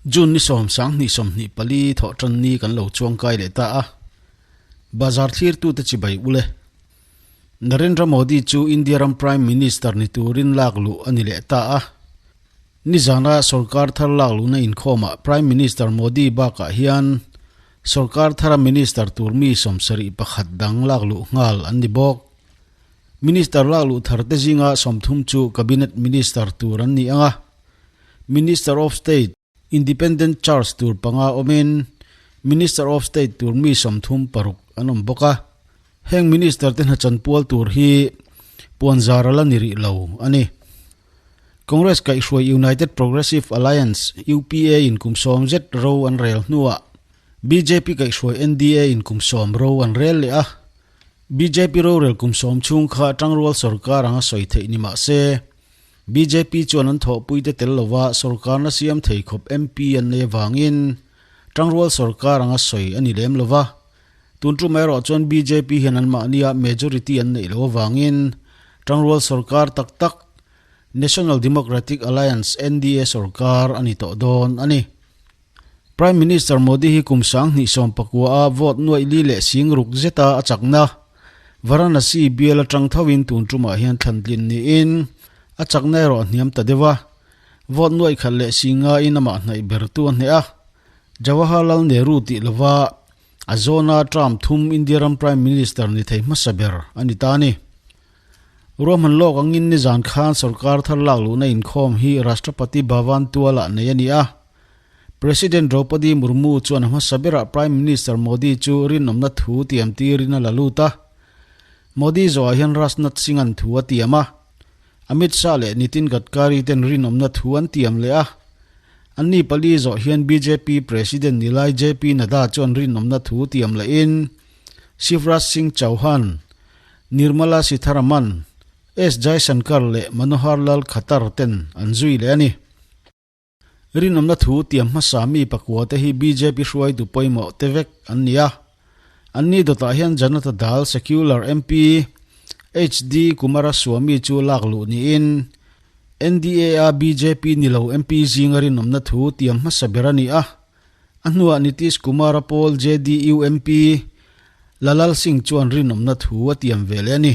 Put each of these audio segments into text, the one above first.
June ni sawm sanghnih sawmhnih pali thawhtan ni kan lo chuangkai leh ta a, bazar thlirtute chibai ule. Narendra Modi chu India ram Prime Minister ni turin lak luh a ni leh ta a. Nizana sorkar thar lak luhna inkhawmah Prime Minister Modi bakah hian sorkar thara Minister tur mi sawmsarih pakhat dang lak luh nghal an ni bawk. Minister lak luh thar te zinga 30 chu Cabinet Minister tur an ni ang a, Minister of State, Independent Charge tur panga awmin Minister of State tur mi 36 an awm bawk a. Heng Minister te hna chanpual tur hi puanzar a la ni rih lo a ni. Congress kaihhruai United Progressive Alliance, UPA, in kum sawm zet ro an rel hnuah bjp kaihhruai NDA in kum sawm ro an rel leh a. Bjp rorel kum sawm chhung kha tangrual sorkar anga sawi theih ni mah se, bjp chuan an thawhpuite tel lova sorkarna siam thei khawp MP an nei avangin tangrual sorkar anga sawi a ni lem lova. Tun tum erawh chuan bjp hian anmahnia majority an neih loh avangin tangrual sorkar tak tak National Democratic Alliance, NDA, sorkar a ni tawh dawn a ni. Prime Minister Modi hi kum 2019 a vote nuaih li leh sing ruk zeta a chakna Varanasi bial atang thovin tun tumah hian thlantlin niin a chakna erawh a hniam ta deuh a, vote nuaih khat leh singa in amah hnaih bertu a hneh a. Jawaharlal Nehru tih lova a zawna term thum India ram Prime Minister ni thei hmasa ber a ni ta a ni. Ruahman lawk angin nizan khan sorkar thar lak luhna inkhawm hi Rashtrapati Bhavan tualah nei a ni a. President Draupadi Murmu chuan a hmasa berah Prime Minister Modi chu rinawmna thu tiam tirin a la lut a. Modi zawhah hian Rajnath Singh-a'n thu a tiam a. Amit Shah leh Nitin Gadkari ten rinawmna thu an tiam leh a. Anni pali zawh hian bjp President nilai JP Nadda chuan rinawmna thu tiam lehin Shivraj Singh Chauhan, Nirmala Sitharaman, S Jaishankar leh Manohar Lal Khattar ten an zui leh a ni. Rinawmna thu tiam hmasa mi pakua te hi bjp hruaitu pawimawh te vek an ni a. Anni dawtah hian Janata Dal Secular MP HD Kumaraswamy chu lak luh niin NDA a bjp ni lo MP zinga rinawmna thu tiam hmasa ber a ni a. A hnuah Nitish Kumar-a pawl JDU MP Lalal Singh chuan rinawmna thu a tiam ve leh a ni.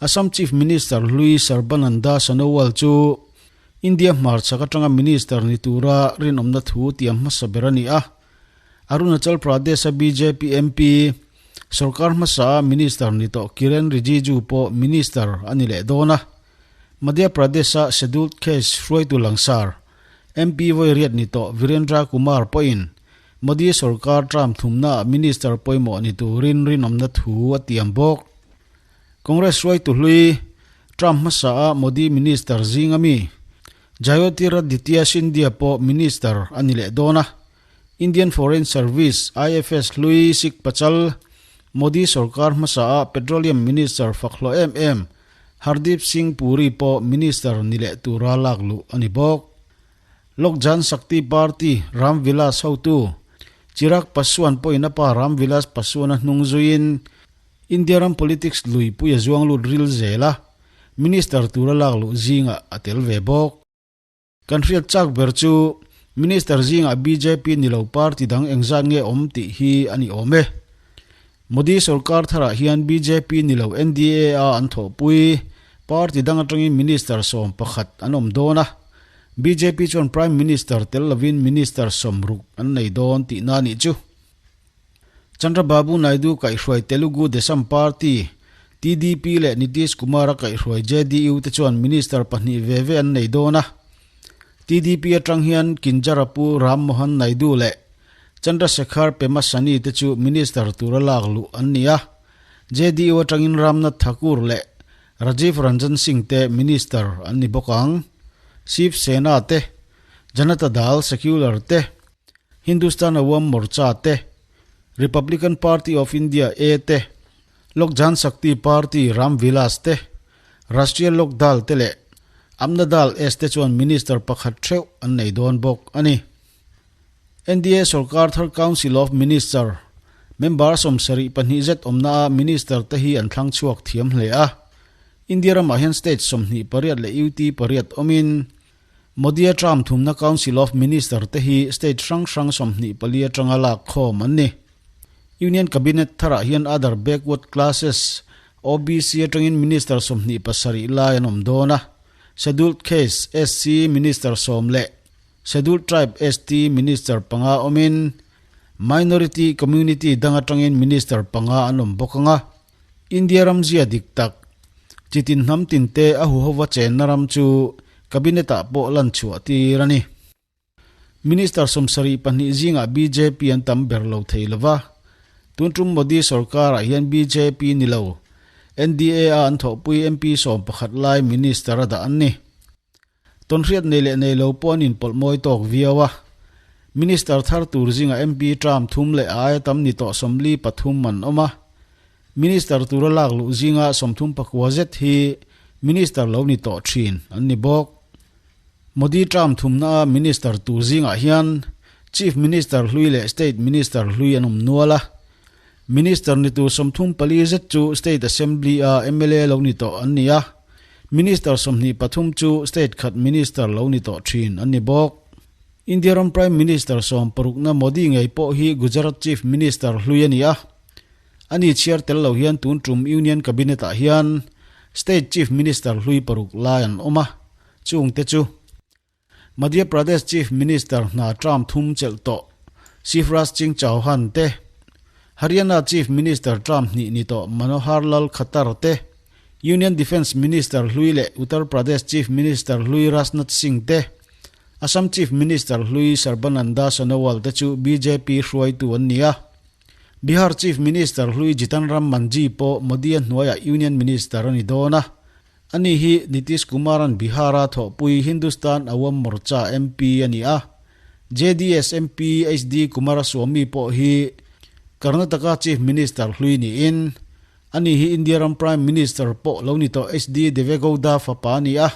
Assam Chief Minister hlui Sarbananda Sonowal chu India hmarchhak atanga Minister ni tura rinawmna thu tiam hmasa ber a ni a. Arunachal Pradesh-a bjp MP, sorkar hmasa a Minister ni tawh Kiren Rijiju pawh Minister a ni leh dawn a. Madhya Pradesh-a Scheduled Caste hruaitu langsar, MP vawi riat ni tawh Virendra Kumar pawhin Modi sorkar term thumnaah Minister pawimawh ni turin rinawmna thu a tiam bawk. Congress hruaitu hlui, Trump hmasa a Modi Minister zing ami Jyotiraditya Scindia pawh Minister a ni leh dawn a. Indian Foreign Service, IFS, hlui Sikh Pachal, Modi sorkar hmasa a Petroleum Minister fak hlawh em em Hardeep Singh Puri pawh Minister ni leh tura lak luh a ni bawk. Lok Jan Shakti Party, Ram Vilas hotu, Chirag Paswan pawhin a pa Ram Vilas Paswan a hnung zuiin India ram politics lui pui a zuang lut ril zel a, Minister tura lak luh zingah a tel ve bawk. Kan hriat chak ber chu Minister zingah bjp ni lo party dang engzat nge awm tih hi a ni awm e. Modi sorkar tharah hian bjp ni lo NDA a an thawhpui party dang atangin Minister 11 an awm dawn a, bjp chuan Prime Minister tel lovin Minister 60 an nei dawn tihna a nih chu. Chandrababu Naidu kaihhruai Telugu Desam Party, TDP, leh Nitish Kumar-a kaihhruai JDU te chuan minister pahnih ve ve an nei dawn a. TDP atang hian Kinjarapu Ram Mohan Naidu leh Chandrasekhar Pemasani te chu minister tura lak luh an ni a. JDU atangin Ramnath Thakur leh Rajiv Ranjan Singh te minister an ni bawk ang. Shiv Sena te, Janata Dal Secular te, Hindustan Awam Morcha te, Republican Party of India A te, Lok Jan Shakti Party Ram Vilas te, Rashtriya Lok Dal te leh Apna Dal S te chuan Minister pakhat theuh an nei dawn bawk a ni. NDA sorkar thar Council of Minister member 72 zet awmna a Minister te hi an thlang chhuak thiam hle a. India ramah hian state 28 leh UT pariat awmin. Modi-a term thumna Council of Minister te hi state hrang hrang 24 atanga lak khawm an ni. Union Cabinet tharah hian Other Backward Classes, OBC, atangin Minister 27 lai an awm dawn a, Scheduled Caste, SC, Minister sawm leh Scheduled Tribe, ST, Minister panga awmin Minority Community dang atangin Minister panga an awm bawk ang a. India ram zia dik tak, chitin hnam tinte a huhova chenna ram chu Cabinet-ah pawh lan chhuah tir a ni. Minister 72 zingah bjp an tam ber lo thei lova, tun tum Modi sorkarah hian bjp ni lo, NDA-a an thawhpui MP 11 lai Minister a dah an ni. Tawnhriat nei leh nei lo pawh an inpawlh mawi tawk viau a. Minister thar tur zingah MP term thum leh a aia tam ni tawh 43 an awm a. Minister tura lak luh zinga 39 zet hi Minister lo ni tawh thin an ni bawk. Modi term thumna a Minister tur zingah hian Chief Minister hlui leh State Minister hlui an awm nual a. Minister ni tur 34 zet chu State Assembly a mla lo ni tawh an ni a. Minister 23 chu state khat minister lo ni tawh thin an ni bawk. India ram Prime Minister sawmparukna Modi ngei pawh hi Gujarat Chief Minister hlui a ni a. Ani chhiar tel lo hian tun tum Union Cabinet ah hian State Chief Minister hlui paruk lai an awm a, chungte chu Madhya Pradesh Chief Minister hna term thum chelh tawh Shivraj Singh Chauhan te, Haryana Chief Minister term hnih ni tawh Manohar Lal Khattar te, Union Defence Minister hlui leh Uttar Pradesh Chief Minister hlui Rajnath Singh te, Assam Chief Minister hlui Sarbananda Sonowal te chu bjp hruaitu an ni a. Bihar Chief Minister hlui Jitan Ram Manjhi pawh Modi-a hnuaiah Union Minister a ni dawn a. Ani hi Nitish Kumar-a'n Bihar-a thawhpui Hindustan Awam Morcha MP a ni a. JDS MP HD Kumaraswamy pawh hi Karnataka Chief Minister hlui niin, ani hi India ram Prime Minister pawh lo ni tawh HD Devegowda fapa a ni a.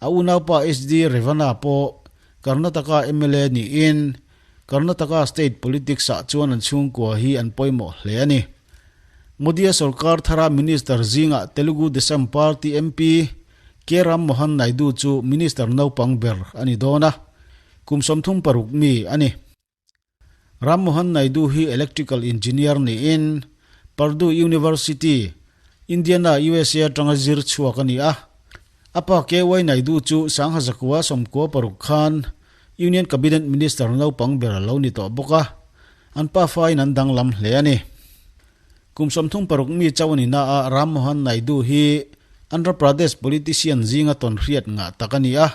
A unaupa HD Revanna pawh Karnataka mla niin, Karnataka state politics-ah chuan an chhungkua hi an pawimawh hle a ni. Modi-a sorkar thara minister zingah Telugu Desam Party MP K Ram Mohan Naidu chu minister naupang ber a ni dawn a, kum 36 mi a ni. Ram Mohan Naidu hi electrical engineer niin Purdue University, Indiana, USA atanga zir chhuak a ni a. A pa KY Naidu chu 1996 khan Union Cabinet Minister naupang ber a lo ni tawh bawk a, an pa fain an danglam hle a ni. Kum 36 mi chauh a ni na a, Ram Mohan Naidu hi Andhra Pradesh politician zinga tawn hriat ngah tak a ni a,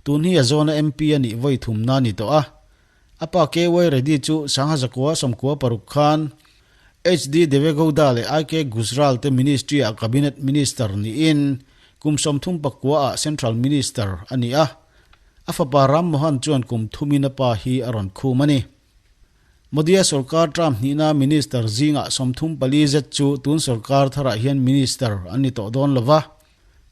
tun hi a zawna MP a nih vawi thumna a ni tawh a. A pa KY Reddy chu 1996 khan HD Devegowda leh IK Gujral te ministry-ah Cabinet Minister niin kum 39 ah Central Minister a ni a. A fapa Ram Mohan chuan kum thumin a pa hi a rawn khum a ni. Modi-a sorkar term hnihna minister zingah 34 zet chu tun sorkar tharah hian minister an ni tawh dawn lo va.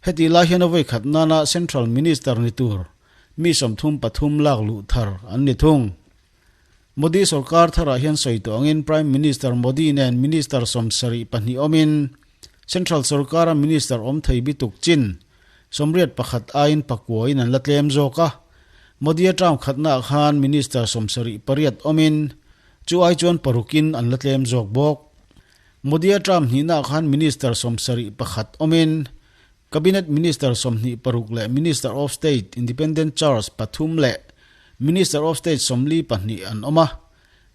Hetih lai hian a vawi khat nana Central Minister ni tur mi 33 lak luh thar an ni thung. Modi sorkar tharah hian sawi tawh angin Prime Minister Modi nen Minister 72 awmin Central sorkara Minister awm thei bituk chin 81 aiin pakuain an la tlem zawk a. Modi-a term khatnaah khan Minister 78 awmin chu ai chuan parukin an la tlem zawk bawk. Modi-a term hnihnaah khan Minister 71 awmin Cabinet Minister 26 leh Minister of State Independent Charge pathum leh Minister of State 42 an awm a.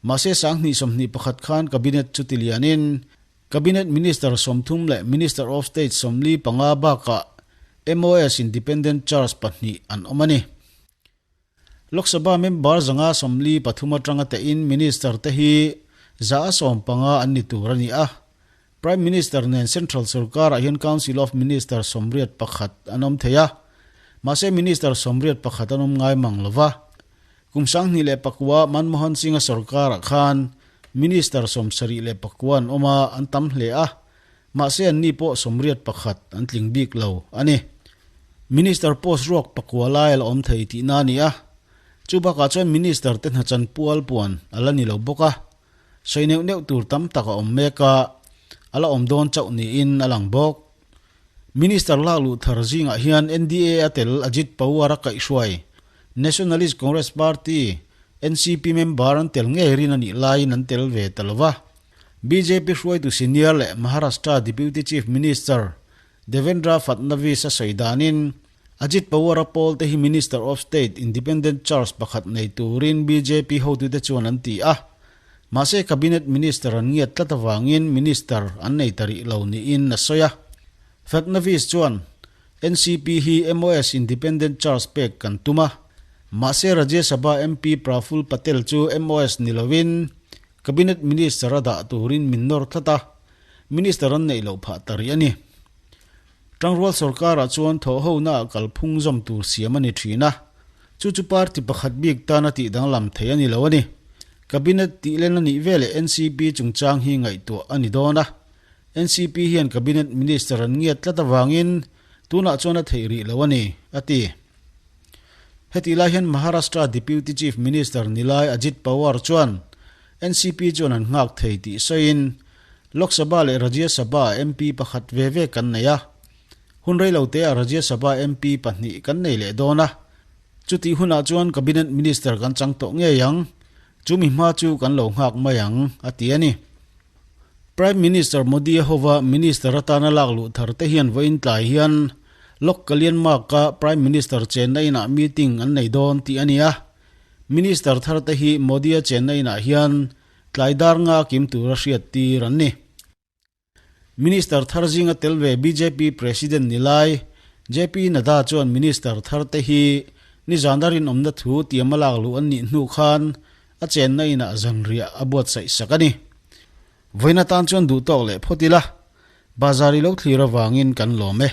Mahse 2021 khan Cabinet chu tilianin Cabinet Minister 30 leh Minister of State 45 bakah MOS Independent Charge pahnih an awm a ni. Lok Sabha member 153 atanga tein Minister te hi 115 an ni tur a ni a. Prime Minister nen Central sorkarah hian Council of Minister 81 an awm thei a. Mahse Minister 81 an awm ngai mang lova. Kum 2009 Manmohan Singh-a sorkarah khan Minister 79 an awm a, an tam hle a. Mahse an ni pawh 81 an tling bik lo a ni. Minister post ruak pakua lai a la awm thei tihna a ni a. Chu bakah chuan Minister te hnachan pual puan a la ni lo bawk a. Sawi neuh neuh tur tam tak a awm mek a, a la awm dawn chauh niin a lang bawk. Minister lak luh thar zingah hian NDA a tel Ajit Pawar a kaihhruai. Nationalist Congress Party, NCP, member an tel ngei rin a nih laiin an tel ve ta lo va. Bjp hruaitu senior leh Maharashtra Deputy Chief Minister Devendra Fadnavis a sawi danin Ajit Pawar-a pawl te hi Minister of State Independent Charge pakhat nei turin bjp hotute chuan an ti a. Mahse Cabinet Minister an ngiat tlat avangin Minister an nei ta rih lo niin a sawi a. Fadnavis chuan NCP hi MOS Independent Charge pek kan tum a. Mahse Rajya Sabha MP Praful Patel chu MOS ni lovin Cabinet Minister a dah turin min nawr tlat a, Minister an neih loh phah ta rih a ni. Tangrual sorkarah chuan thawhhona ah kalphung zawm tur siam a ni thin a, chu chu party pakhat bik tana tih danglam thei a ni lo a ni. Cabinet tih len a nih veleh NCP chungchang hi ngaihtuah a ni dawn a. NCP hian Cabinet Minister an ngiat tlat avangin tunah chuan a theih rih lo a ni, a ti. Hetih lai hian Maharashtra Deputy Chief Minister Nilai Ajit Pawar chuan NCP chuan an nghak thei tih sawiin, Lok Sabha leh Rajya Sabha MP pakhat ve ve kan nei a. Hun rei lo teah Rajya Sabha MP pahnih kan nei leh dawn a. Chutih hunah chuan Cabinet Minister kan chang tawh ngei ang. Chumi hma chu kan lo nghak mai ang, a ti a ni. Prime Minister Modi a hova Minister atana lak luh thar te hian vawiin tlai hian Lok Kalyan Marg-a Prime Minister chenna inah meeting an nei dawn tih a ni a. Minister thar te hi Modi-a chenna inah hian tlai dar nga kim tura hriat tir an ni. Minister thar zinga tel ve bjp President ni lai JP Nadda chuan Minister thar te hi nizan a rinawmna thu tiama lak luh an nih hnu khan A chenna inah zanriah a buatsaih sak a ni. Vawiin atan chuan duh tawk leh phawt ila, bazar i lo thlir avangin kan lawm e.